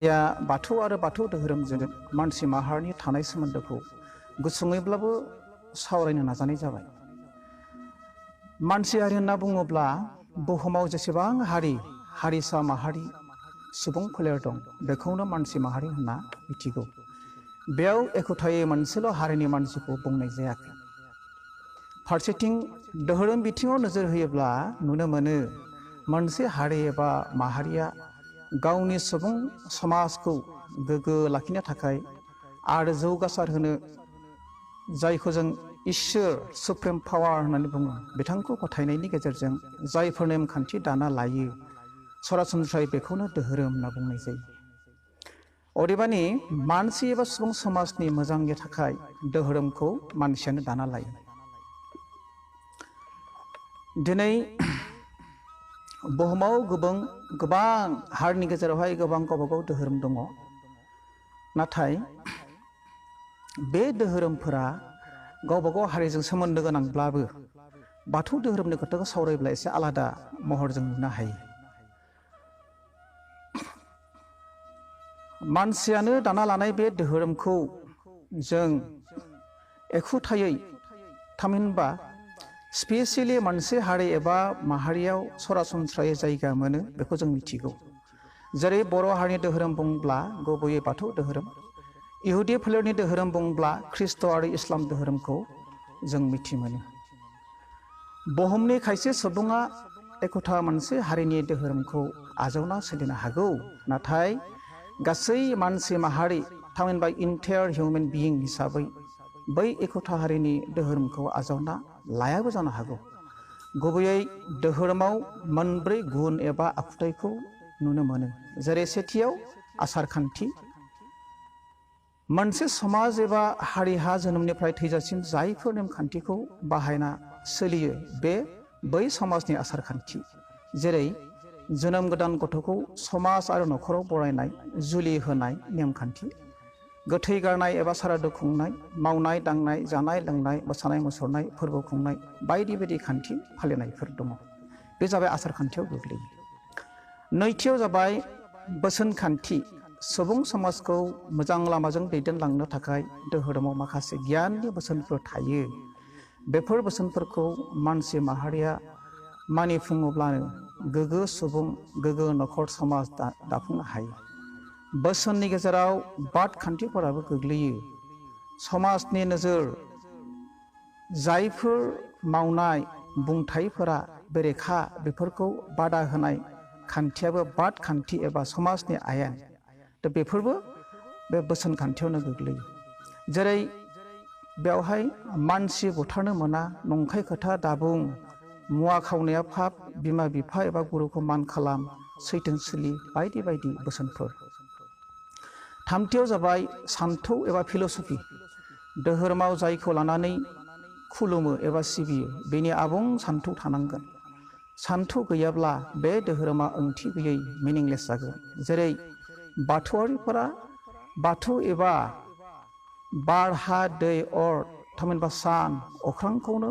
या बाथौ आरो बाथौ धोरोमजों मानसि माहारिनि थानाय सोमोन्दोखौ गुसुङैब्लाबो सावरायनो नाजानाय जाबाय। मानसि हारि होनना बुङोब्ला बुहुमाव जेसेबां हारिसा माहारि सुबुं फोलेर दं बेखौनो मानसि माहारि होनना मिथिगौ। बेयाव एखुथायै मोनसेल' हारिनि मानसिखौ बुंनाय जायाखै। फारसेथिं धोरोम बिथिङाव नोजोर होयोब्ला नुनो मोनो मोनसे हारि एबा माहारिया गावनि सुबुं समाजखौ गोग्गो लाखिनो थाखाय आरो जौगासार होनो जायखौ जों इसोर सुप्रिम पावार होननानै बुङो बिथांखौ फोथायनायनि गेजेरजों जायफोर नेमखान्थि दाना लायो सरासनस्रायै बेखौनो धोरोम होनना बुंनाय जायो। अदेबानि मानसि एबा सुबुं समाजनि मोजांनि थाखाय धोरोमखौ मानसियानो दाना लायो। दिनै बुहुमाव गोबां हारिनि गेजेरावहाय गोबां गावबागाव धोरोम दङ। नाथाय बे धोरोमफोरा गावबागाव हारिजों सोमोन्दो गोनांब्लाबो बाथौ धोरोमनि खोथाखौ सावरायब्ला एसे आलादा महरजों नुनो हायो। मानसियानो दाना लानाय बे धोरोमखौ जों एखुथायै थामहिनबा स्पेसियेलि मोनसे हारि एबा माहारियाव सरासनस्रायै जायगा मोनो बेखौ जों मिथिगौ। जेरै बर' हारिनि धोरोम बुंब्ला गुबैयै बाथौ धोरोम, इहुदि फोलेरनि धोरोम बुंब्ला ख्रिस्ट' आरो इस्लाम धोरोमखौ जों मिथि मोनो। बुहुमनि खायसे सुबुङा एखुथा मोनसे हारिनि धोरोमखौ आजावना सोलिनो हागौ, नाथाय गासै मानसि माहारि थामहिनबा इन्टायार हिउमेन बिइं हिसाबै बै एखुथा हारिनि धोरोमखौ आजावना लायाबो जानो हागौ। गुबैयै धोरोमाव मोनब्रै गुन एबा आखुथायखौ नुनो मोनो। जेरै सेथियाव आसार खान्थि। मोनसे समाज एबा हारिहा जोनोमनिफ्राय थैजासिम जायफोर नेमखान्थिखौ बाहायना सोलियो बै समाजनि आसार खान्थि। जेरै जोनोम गोदान गथ'खौ समाज आरो न'खराव बरायनाय, जुलि होनाय नेमखान्थि, गोथै गारनाय एबा सारादु खुंनाय, मावनाय दांनाय, जानाय लोंनाय, मोसानाय मुसुरनाय, फोरबो खुंनाय बायदि बायदि खान्थि फालिनायफोर दङ। बे जाबाय आसार खान्थियाव गोग्लैयो। नैथियाव जाबाय बोसोन खान्थि। सुबुं समाजखौ मोजां लामाजों दैदेनलांनो थाखाय धोरोमाव माखासे गियाननि बोसोनफोर थायो। बेफोर बोसोनफोरखौ मानसि माहारिया मानिफुङोब्लानो गोग्गो सुबुं, गोग्गो न'खर समाज दाफुंनो हायो। बोसोननि गेजेराव बाद खान्थिफोराबो गोग्लैयो। समाजनि नोजोर जायफोर मावनाय बुंथायफोरा बेरेखा बेफोरखौ बादा होनाय खान्थियाबो बाद खान्थि एबा समाजनि आयेन। दा बेफोरबो बे बोसोन खान्थियावनो गोग्लैयो। जेरै बेवहाय मानसि बुथारनो मोना, नंखाय खोथा दाबुं, मुवा खावनाया पाप, बिमा बिफा एबा गुरुखौ मान खालाम, सैथों सोलि बायदि बायदि बोसोनफोर। थामथियाव जाबाय सान्थौ एबा फिल'सफि। धोरोमाव जायखौ लानानै खुलुमो एबा सिबियो बेनि आबुं सान्थौ थानांगोन। सान्थौ गैयाब्ला बे धोरोमा ओंथि गैयै, मिनिंलेस जागोन। जेरै बाथौआरिफोरा बाथौ एबा बार, हा, दै, अर थामहिनबा सान, अख्रांखौनो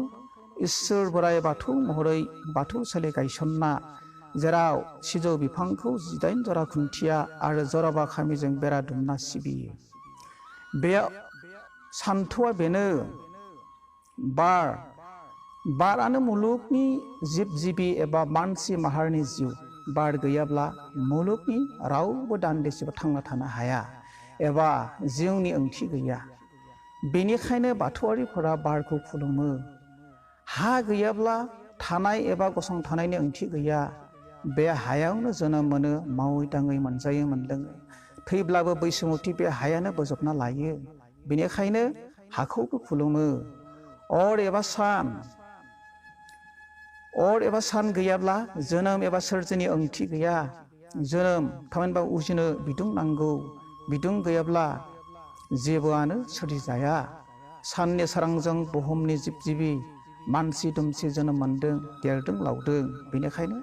इसोर बोराइ बाथौ महरै बाथौसालि गायसनना जेराव सिजौ बिफांखौ 18 जरा खुन्थिया आरो जराबा खामिजों बेरा दुमना सिबियो। बेयाव सान्थौआ बेनो बारानो मुलुगनि जिब जिबि एबा मानसि माहारिनि जिउ। बार गैयाब्ला मुलुगनि रावबो दान्दिसेबो थांना थानो हाया एबा जिउनि ओंथि गैया। बेनिखायनो बाथौआरिफोरा बारखौ खुलुमो। हा गैयाब्ला थानाय एबा गसंथानायनि ओंथि गैया। बे हायावनो जोनोम मोनो, मावै दाङै मोनजायो मोनलोङो। थैब्लाबो बैसोमुथि बे हायानो बोजबना लायो। बेनिखायनो हाखौबो खुलुमो। अर एबा सान गैयाब्ला जोनोम एबा सोरजिनि ओंथि गैया। जोनोम थामहिनबा उजिनो बिदुं नांगौ। बिदुं गैयाब्ला जेबोआनो सोरजिजाया। साननि सोरांजों बुहुमनि जिब जिबि मानसि दुमसि जोनोम मोनदों, देरदों, लावदों। बेनिखायनो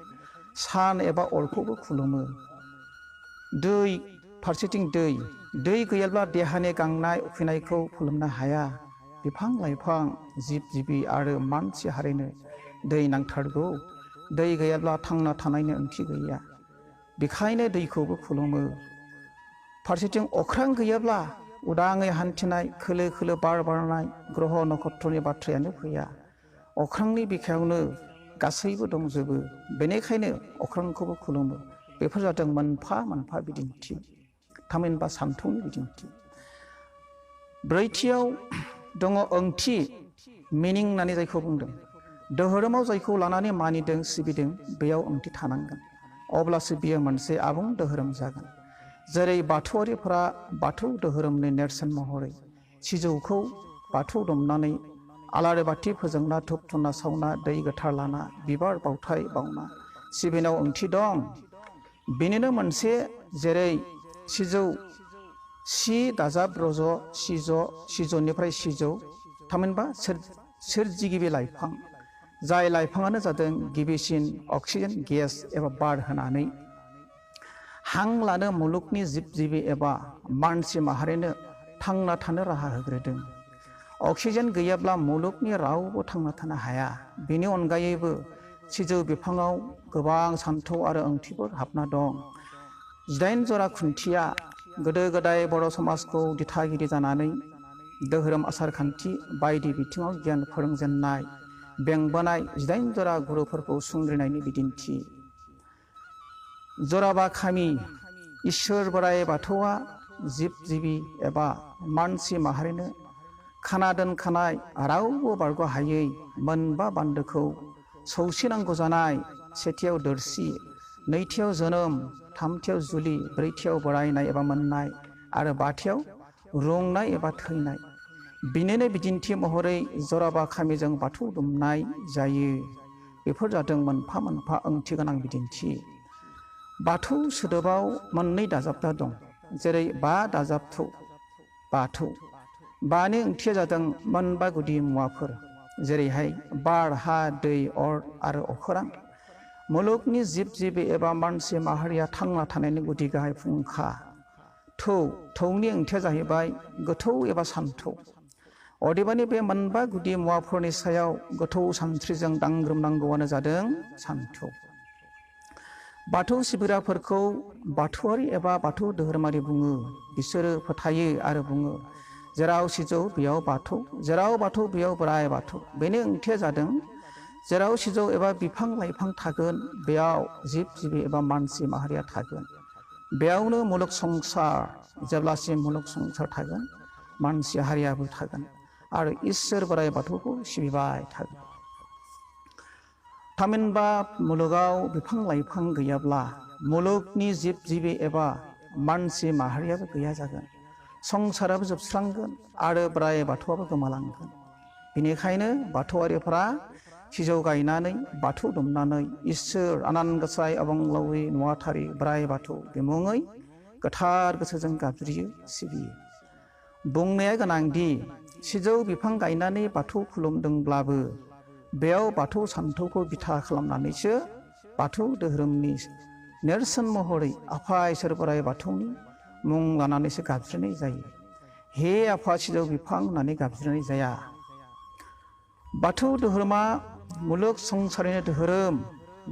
सान एबा अरखौबो खुलुमो। फारसेथिं दै गैयाब्ला देहानि गांनाय उखैनायखौ फोलोमनो हाया। बिफां लाइफां, जिब जिबि आरो मानसि हारिनो दै नांथारगौ। दै गैयाब्ला थांना थानायनि ओंथि गैया। बेखायनो दैखौबो खुलुमो। फारसेथिं अख्रां गैयाब्ला उदाङै हान्थिनाय खोलो खोलो बार बारनाय ग्रह नक्षत्रनि बाथ्रायानो फैया। अख्रांनि बिखायावनो गासैबो दंजोबो। बेनिखायनो अख्रांखौबो खुलुमो। बेफोर जादों मोनफा मोनफा बिदिन्थि, थामहिनबा सान्थौनि बिदिन्थि। ब्रैथियाव दङ ओंथि, मिनिं होननानै जायखौ बुंदों। धोरोमाव जायखौ लानानै मानिदों सिबिदों बेयाव ओंथि थानांगोन, अब्लासो बियो मोनसे आबुं धोरोम जागोन। जेरै बाथौआरिफोरा बाथौ धोरोमनि नेरसोन महरै सिजौखौ बाथौ दुमनानै आलारि बाथि फोजोंना धुप धुना सावना दै गोथार लाना बिबार बावथाय बावना सिबिनायाव ओंथि दं। बेनिनो मोनसे, जेरै सिजौ सि दाजाब रज' सिजौनिफ्राय सिजौ, थामहिनबा सोरजिगिबि लाइफां, जाय लाइफाङानो जादों गिबिसिन अक्सिजेन गेस एबा बार होनानै हां लानो मुलुगनि जिब जिबि एबा मानसि माहारिनो थांना थानो राहा होग्रोदों। अक्सिजेन गैयाब्ला मुलुगनि रावबो थांना थानो हाया। बेनि अनगायैबो सिजौ बिफाङाव गोबां सान्थौ आरो ओंथिफोर हाबना दं। 18 जरा खुन्थिया गोदो गोदाय बर' समाजखौ दिथागिरि जानानै धोरोम आसार खान्थि बायदि बिथिङाव गियान फोरोंजेननाय बेंबोनाय 18 जरा गुरुफोरखौ सुंग्रिनायनि बिदिन्थि। जराबा खामि, इसोर बोराइ बाथौआ जिब जिबि एबा मानसि माहारिनो खाना दोनखानाय रावबो बारग' हायै मोनबा बान्दोखौ सौसिनांगौ जानाय, सेथियाव दोरसि, नैथियाव जोनोम, थामथियाव जुलि, ब्रैथियाव बोरायनाय एबा मोननाय आरो बाथियाव रुंनाय एबा थैनाय। बिनिनो बिदिन्थि महरै जराबा खामिजों बाथौ दुमनाय जायो। बेफोर जादों मोनफा मोनफा ओंथि गोनां बिदिन्थि। बाथौ सोदोबाव मोननै दाजाबदा दं, जेरै बा दाजाब थौ बाथौ। बानि ओंथिया जादों मोनबा गुदि मुवाफोर, जेरैहाय बार, हा, दै, अर आरो अखोरां। मुलुगनि जिब जिबि एबा मानसि माहारिया थांना थानायनि गुदि गाहाय फुंखा। थौनि ओंथिया जाहैबाय गोथौ एबा सान्थौ। अदेबानि बे मोनबा गुदि मुवाफोरनि सायाव गोथौ सानस्रिजों दांग्रोमनांगौआनो जादों सान्थौ। बाथौ सिबिग्राफोरखौ बाथौआरि एबा बाथौ धोरोमारि बुङो। बिसोरो फोथायो आरो बुङो, जेराव सिजौ बेयाव बाथौ, जेराव बाथौ बेयाव बोराइ बाथौ। बेनि ओंथिया जादों जेराव सिजौ एबा बिफां लाइफां थागोन बेयाव जिब जिबि एबा मानसि माहारिया थागोन। बेयावनो मुलुग संसार, जेब्लासिम मुलुग संसार थागोन मानसि हारियाबो थागोन आरो इसोर बोराइ बाथौखौ सिबिबाय थागोन। थामहिनबा मुलुगाव बिफां लाइफां गैयाब्ला मुलुगनि जिब जिबि एबा मानसि माहारियाबो गैया जागोन। संसाराबो जोबस्रांगोन आरो बोराइ बाथौआबो गोमालांगोन। बेनिखायनो बाथौआरिफोरा सिजौ गायनानै बाथौ दुमनानै इसोर आनान गसाइ अबंलावरि नुवाथारि बोराइ बाथौ बिमुङै गोथार गोसोजों गाबज्रियो, सिबियो। बुंनाया गोनांदि सिजौ बिफां गायनानै बाथौ खुलुमदोंब्लाबो बेयाव बाथौ सान्थौखौ बिथा खालामनानैसो बाथौ धोरोमनि नेरसोन महरै आफा इसोर बोराइ बाथौनि मुं लानानैसो गाबज्रिनाय जायो। हे आफा सिजौ बिफां होननानै गाबज्रिनाय जाया। बाथौ धोरोमा मुलुग संसारनि धोरोम,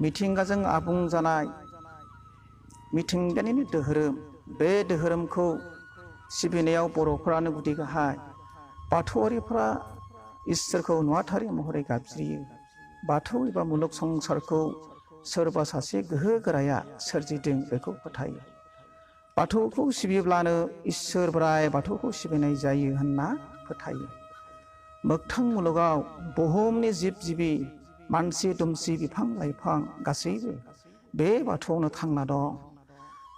मिथिंगाजों आबुं जानाय मिथिंगानिनो धोरोम। बे धोरोमखौ सिबिनायाव बर'फोरानो गुदि गाहाय। बाथौआरिफोरा इसोरखौ नुवाथारि महरै गाबज्रियो। बाथौ एबा मुलुग संसारखौ सोरबा सासे गोहो गोराया सोरजिदों बेखौ फोथायो। बाथौखौ सिबिब्लानो इसोर बोराइ बाथौखौ सिबिनाय जायो होनना फोथायो। मोगथां मुलुगाव बुहुमनि जिब जिबि, मानसि दुमसि, बिफां लाइफां गासैबो बे बाथौआवनो थांना दं।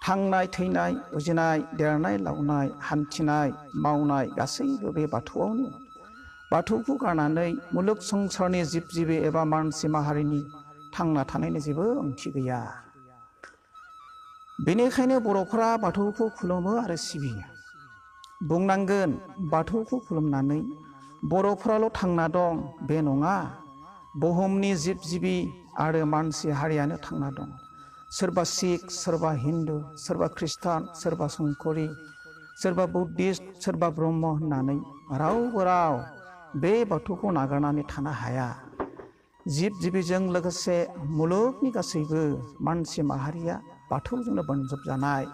थांनाय थैनाय, उजिनाय, देरनाय लावनाय, हान्थिनाय मावनाय गासैबो बे बाथौआवनो। बाथौखौ गारनानै मुलुग संसारनि जिब जिबि एबा मानसि माहारिनि थांना थानायनि जेबो ओंथि गैया। बेनिखायनो बर'फोरा बाथौखौ खुलुमो आरो सिबियो। बुंनांगोन, बाथौखौ खुलुमनानै बर'फोराल' थांना दं बे नङा, बुहुमनि जिब जिबि आरो मानसि हारियानो थांना दं। सोरबा सिख, सोरबा हिन्दु, सोरबा ख्रिस्टान, सोरबा संकरि, सोरबा बुद्धिस्ट, सोरबा ब्रह्म होननानै रावबो बे बाथौखौ नागारनानै थानो हाया। जिब जिबिजों लोगोसे मुलुगनि गासैबो मानसि माहारिया बाथौजोंनो बोनजोबजानाय।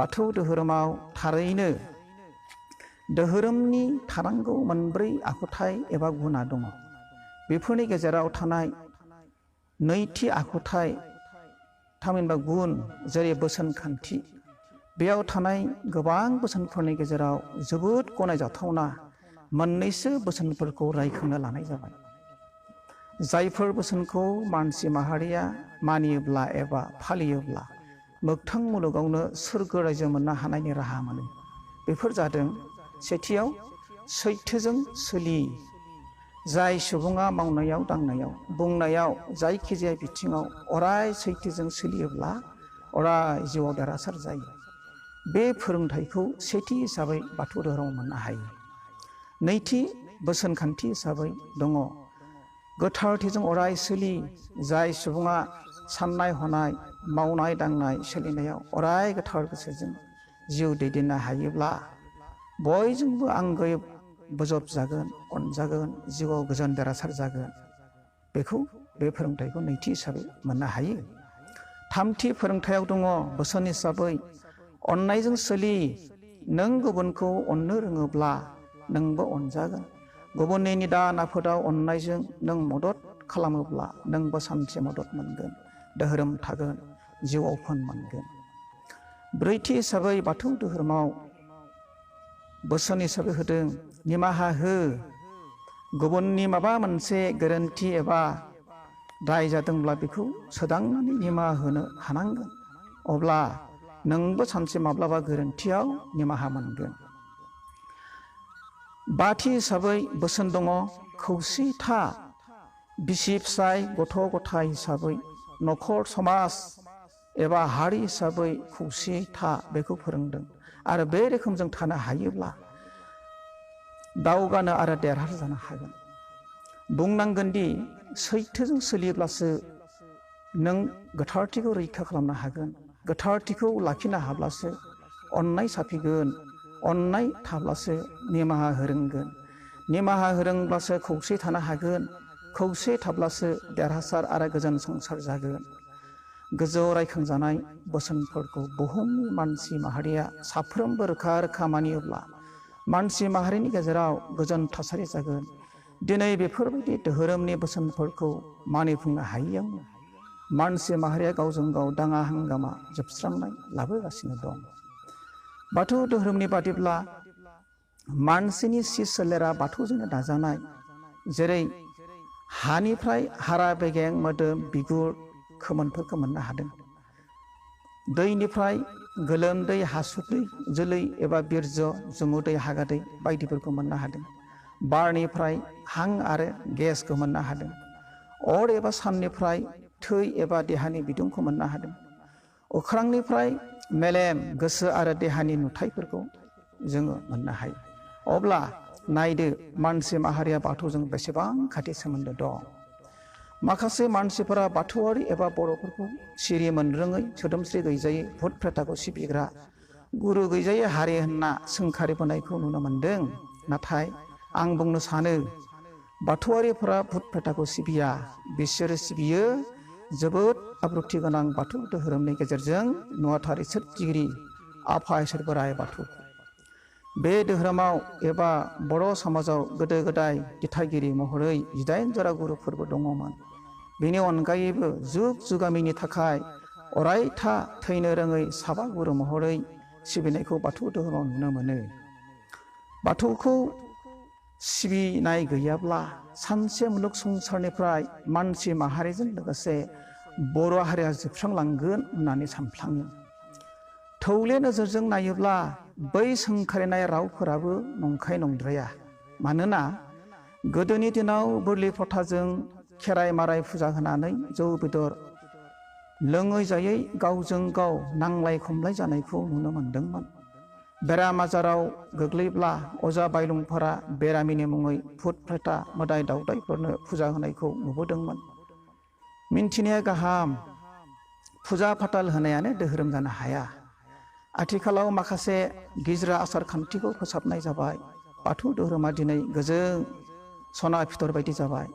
बाथौ धोरोमाव थारैनो धोरोमनि थानांगौ मोनब्रै आखुथाय एबा गुना दङ। बेफोरनि गेजेराव थानाय नैथि आखुथाय थामहिनबा गुन जेरै बोसोन खान्थि, बेयाव थानाय गोबां बोसोनफोरनि गेजेराव जोबोद गनायजाथावना मोननैसो बोसोनफोरखौ रायखांनो लानाय जाबाय। जायफोर बोसोनखौ मानसि माहारिया मानियोब्ला एबा फालियोब्ला मोगथां मुलुगावनो सोरगो रायजो मोननो हानायनि राहा मोनो। बेफोर जादों, सेथियाव सैथोजों सोलि। जाय सुबुङा मावनायाव दांनायाव बुंनायाव जायखिजाया बिथिङाव अराय सैथोजों सोलियोब्ला अराय जिउआव देरहासार जायो। बे फोरोंथायखौ सेथि हिसाबै बाथौ धोरोमाव मोननो हायो। नैथि बोसोन खान्थि हिसाबै दङ गोथारथिजों अराय सोलि। जाय सुबुङा साननाय हनाय मावनाय दांनाय सोलिनायाव अराय गोथार गोसोजों जिउ दैदेननो हायोब्ला बयजोंबो आंगोयै बोजबजागोन, अनजागोन, जिउआव गोजोन देरहासार जागोन। बे फोरोंथायखौ नैथि हिसाबै मोननो हायो। थामथि फोरोंथायाव दङ बोसोन हिसाबै अननायजों सोलि। नों गुबुनखौ अननो रोङोब्ला नोंबो अनजागोन। गुबुननि निदान आफोदाव अननायजों नों मदद खालामोब्ला नोंबो सानसे मदद मोनगोन, धोरोम थागोन, जिउआव फन मोनगोन। ब्रैथि हिसाबै बाथौ धोरोमाव बोसोन हिसाबै होदों निमाहा हो। गुबुननि माबा मोनसे गोरोन्थि एबा दाय जादोंब्ला बेखौ सोदांनानै निमाहा होनो हानांगोन। अब्ला नोंबो सानसे माब्लाबा गोरोन्थियाव निमाहा मोनगोन। बाथि हिसाबै बोसोन दङ खौसे था। बिसि फिसाय गथ' गथाय हिसाबै न'खर समाज एबा हारि हिसाबै खौसेयै था बेखौ फोरोंदों। आरो बे रोखोमजों थानो हायोब्ला दावगानो आरो देरहासार जानो हागोन। बुंनांगोन दि सैथोजों सोलियोब्लासो नों गोथारथिखौ रैखा खालामनो हागोन। गोथारथिखौ लाखिनो हाब्लासो अननाय साफिगोन। अननाय थाब्लासो निमाहा होरोंगोन। निमाहा होरोंब्लासो खौसे थानो हागोन। खौसे थाब्लासो देरहासार आरो गोजोन संसार जागोन। गोजौ रायखांजानाय बोसोनफोरखौ बुहुमनि मानसि माहारिया साफ्रोमबो रोखा रोखा मानियोब्ला मानसि माहारिनि गेजेराव गोजोन थासारि जागोन। दिनै बेफोरबायदि धोरोमनि बोसोनफोरखौ मानिफुंनो हायैयावनो मानसि माहारिया गावजों गाव दाङा हांगामा जोबस्रांनाय लाबोगासिनो दं। बाथौ धोरोमनि बादिब्ला मानसिनि सि सोलेरा बाथौजोंनो दाजानाय। जेरै हानिफ्राय हारा बेगें मोदोम बिगुर खोमोनफोरखौ मोननो हादों। दैनिफ्राय गोलोमदै हासुदै जोलै एबा बिरज जुमुदै हागादै बायदिफोरखौ मोननो हादों। बारनिफ्राय हां आरो गेसखौ मोननो हादों। अर एबा साननिफ्राय थै एबा देहानि बिदुंखौ मोननो हादों। अख्रांनिफ्राय मेलेम गोसो आरो देहानि नुथायफोरखौ जोङो मोननो हायो। अब्ला नायदो मानसि माहारिया बाथौजों बेसेबां खाथि सोमोन्दो दं। माखासे मानसिफोरा बाथौआरि एबा बर'फोरखौ सिरि मोनरोङै, सोदोमस्रि गैजायै, भुट प्रेताखौ सिबिग्रा, गुरु गैजायै हारि होनना सोंखारिबोनायखौ नुनो मोनदों। नाथाय आं बुंनो सानो बाथौआरिफोरा भुट प्रेताखौ सिबिया। बिसोरो सिबियो जोबोद आब्रुथि गोनां बाथौ धोरोमनि गेजेरजों नुवाथारि सोरजिगिरि आफा इसोर बोराइ बाथौखौ। बे धोरोमाव एबा बर' समाजाव गोदो गोदाय दिथागिरि महरै 18 जरा गुरुफोरबो दङमोन। बेनि अनगायैबो जुग जुगामिनि थाखाय अरायथा थैनो रोङै साबा गुरु महरै सिबिनायखौ बाथौ धोरोमाव नुनो मोनो। बाथौखौ सिबिनाय गैयाब्ला सानसे मुलुग संसारनिफ्राय मानसि माहारिजों लोगोसे बर' हारिया जोबस्रांलांगोन होननानै सानफ्लाङो। थौले नोजोरजों नायोब्ला बै सोंखारिनाय रावफोराबो नंखाय नंद्राया। मानोना गोदोनि दिनाव बोरलि फथाजों खेराइ माराय फुजा होनानै जौ बेदर लोङै जायै गावजों गाव नांलाय खमलाय जानायखौ नुनो मोनदोंमोन। बेराम आजाराव गोग्लैब्ला अजा बायलुंफोरा बेरामिनि मुङै भुट प्रेता मोदाय दावदायफोरनो फुजा होनायखौ नुबोदोंमोन। मिन्थिनाया गाहाम, फुजा फाथाल होनायानो धोरोम जानो हाया। आथिखालाव माखासे गिज्रा आसार खान्थिखौ फोसाबनाय जाबाय। बाथौ धोरोमा दिनै गोजों सना फिथर बायदि जाबाय।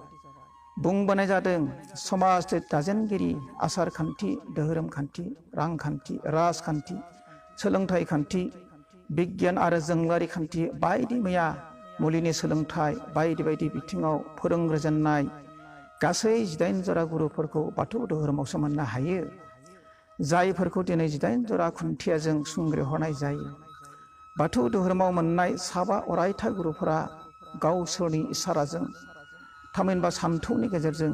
बुंबोनाय जादों समाज दाजेनगिरि, आसार खान्थि, धोरोम खान्थि, रांखान्थि, राजखान्थि सोलोंथाइ खान्थि बिगियान आरो जोंलारि खान्थि बायदि मैया मुलिनि सोलोंथाइ बायदि बायदि बिथिङाव फोरोंग्रोजेननाय गासै 18 जरा गुरुफोरखौ बाथौ धोरोमावसो मोननो हायो जायफोरखौ दिनै 18 जरा खुन्थियाजों सुंग्रिहरनाय जायो बाथौ धोरोमाव मोननाय साबा अरायथा गुरुफोरा गावसोरनि इसाराजों थामहिनबा सान्थौनि गेजेरजों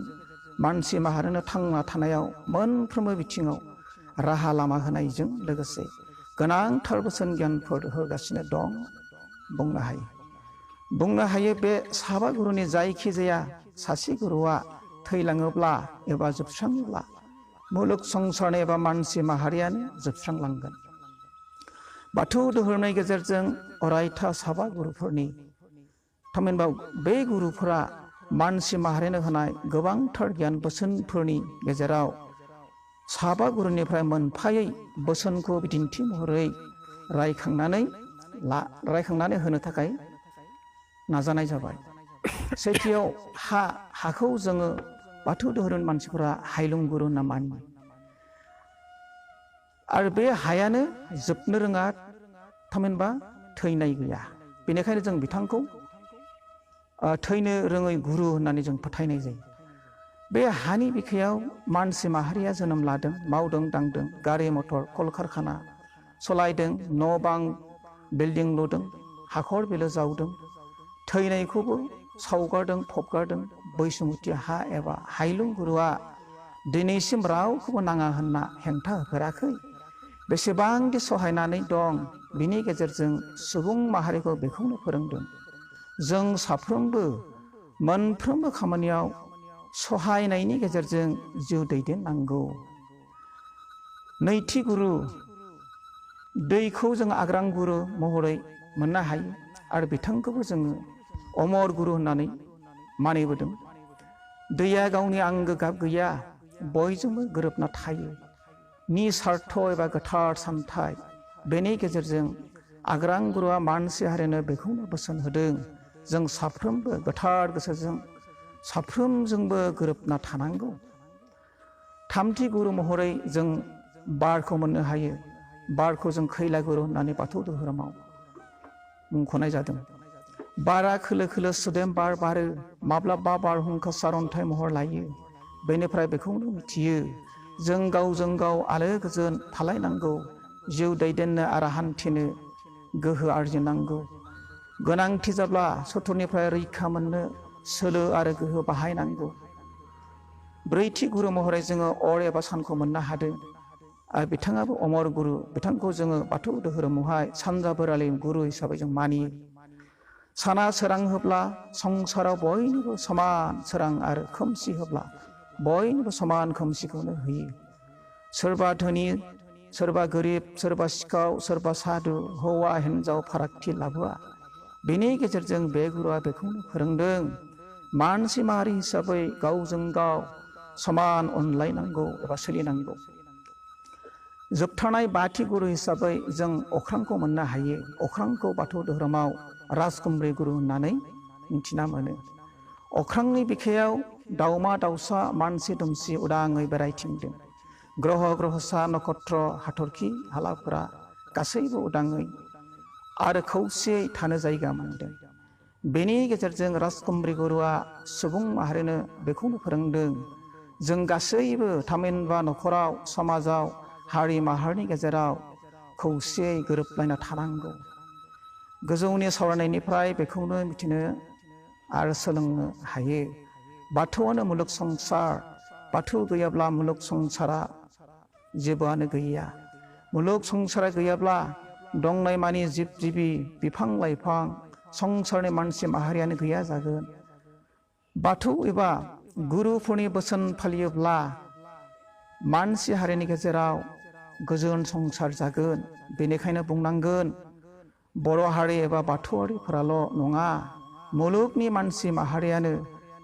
मानसि माहारिनो थांना थानायाव मोनफ्रोमबो बिथिङाव राहा लामा होनायजों लोगोसे गोनांथार बोसोन गियानफोर होगासिनो दं बुंनो हायो बे साबा गुरुनि जायखिजाया सासे गुरुआ थैलाङोब्ला एबा जोबस्राङोब्ला मुलुग संसारनि एबा मानसि माहारियानो जोबस्रांलांगोन बाथौ धोरोमनि गेजेरजों अरायथा साबा गुरुफोरनि थामहिनबा बे गुरुफोरा मानसि माहारिनो होनाय गोबांथार गियान बोसोनफोरनि गेजेराव साबा गुरुनिफ्राय मोनफायै बोसोनखौ बिदिन्थि महरै रायखांनानै होनो थाखाय नाजानाय जाबाय सेथियाव हाखौ जोङो बाथौ धोरोम मानसिफोरा हायलुं गुरु होनना मानियो आरो बे हायानो जोबनो रोङा थामहिनबा थैनाय गैया बेनिखायनो जों बिथांखौ थैनो रोङै गुरु होननानै जों फोथायनाय जायो बे हानि बिखायाव मानसि माहारिया जोनोम लादों मावदों दांदों गारि मटर कलकारखाना सलायदों न' बां बिल्डिं लुदों हाखर बिलो जावदों थैनायखौबो सावगारदों फबगारदों बैसुमुथि हा एबा हायलुं गुरुआ दिनैसिम रावखौबो नाङा होनना हेंथा होफेराखै बेसेबांदि सहायनानै दं बिनि गेजेरजों सुबुं माहारिखौ बेखौनो फोरोंदों जों साफ्रोमबो मोनफ्रोमबो खामानियाव सहायनायनि गेजेरजों जिउ दैदेननांगौ नैथि गुरु दैखौ जों आग्रां गुरु महरै मोननो हायो आरो बिथांखौबो जोङो अमर गुरु होननानै मानिबोदों दैया गावनि आंगो गाब गैया बयजोंबो गोरोबना थायो निस्वार्थ एबा गोथार सानथाय बेनि गेजेरजों आग्रां गुरुआ मानसि हारिनो बेखौनो बोसोन होदों जों साफ्रोमबो गोथार गोसोजों साफ्रोमजोंबो गोरोबना थानांगौ थामथि गुरु महरै जों बारखौ मोननो हायो बारखौ जों खैला गुरु होननानै बाथौ धोरोमाव मुंख'नाय जादों बारा खोलो खोलो सुदेम बार बारो माब्लाबा बारहुंखा सारन्थाइ महर लायो बेनिफ्राय बेखौनो मिथियो जों गावजों गाव आलो गोजोन थालायनांगौ जिउ दैदेननो आरो हान्थिनो गोहो आरजिनांगौ गोनांथि जाब्ला सुथुरनिफ्राय रैखा मोननो सोलो आरो गोहो बाहायनांगौ ब्रैथि गुरु महरै जोङो अर एबा सानखौ मोननो हादों आरो बिथाङाबो अमर गुरु बिथांखौ जोङो बाथौ धोरोमावहाय सानजा बोरालि गुरु हिसाबै जों मानियो साना सोरां होब्ला संसाराव बयनिबो समान सोरां आरो खोमसि होब्ला बयनिबो समान खोमसिखौनो होयो सोरबा धोनि सोरबा गोरिब सोरबा सिखाव सोरबा सादु हौवा हिन्जाव फारागथि लाबोआ बेनि गेजेरजों बे गुरुआ बेखौनो फोरोंदों मानसि माहारि हिसाबै गावजों गाव समान अनलायनांगौ एबा सोलिनांगौ जोबथारनाय बाथि गुरु हिसाबै जों अख्रांखौ मोननो हायो अख्रांखौ बाथौ धोरोमाव राजकुमरि गुरु होननानै मिथिना मोनो अख्रांनि बिखायाव दाउमा दाउसा मानसि दुमसि उदाङै बेरायथिंदों ग्रह ग्रहसा नक्षत्र हाथरखि हालाफोरा गासैबो उदाङै आरो खौसेयै थानो जायगा मोनदों बेनि गेजेरजों राजकुमरि गुरुआ सुबुं माहारिनो बेखौनो फोरोंदों जों गासैबो थामहिनबा नखराव समाजाव हारि माहारिनि गेजेराव खौसेयै गोरोबलायना थानांगौ गोजौनि सावरायनायनिफ्राय बेखौनो मिथिनो आरो सोलोंनो हायो बाथौआनो मुलुग संसार बाथौ गैयाब्ला मुलुग संसारा जेबोआनो गैया मुलुग संसारा गैयाब्ला दंनाय मानि जिब जिबि बिफां लाइफां संसारनि मानसि माहारियानो गैया जागोन बाथौ एबा गुरुफोरनि बोसोन फालियोब्ला मानसि हारिनि गेजेराव गोजोन संसार जागोन बेनिखायनो बुंनांगोन बर' हारि एबा बाथौआरिफोराल' नङा मुलुगनि मानसि माहारियानो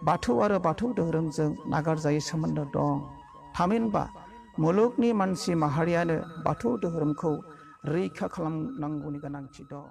बाथौ आरो बाथौ धोरोमजों नागारजायै सोमोन्दो दं थामहिनबा मुलुगनि मानसि माहारियानो बाथौ धोरोमखौ रैखा खालामनांगौनि गोनांथि दं।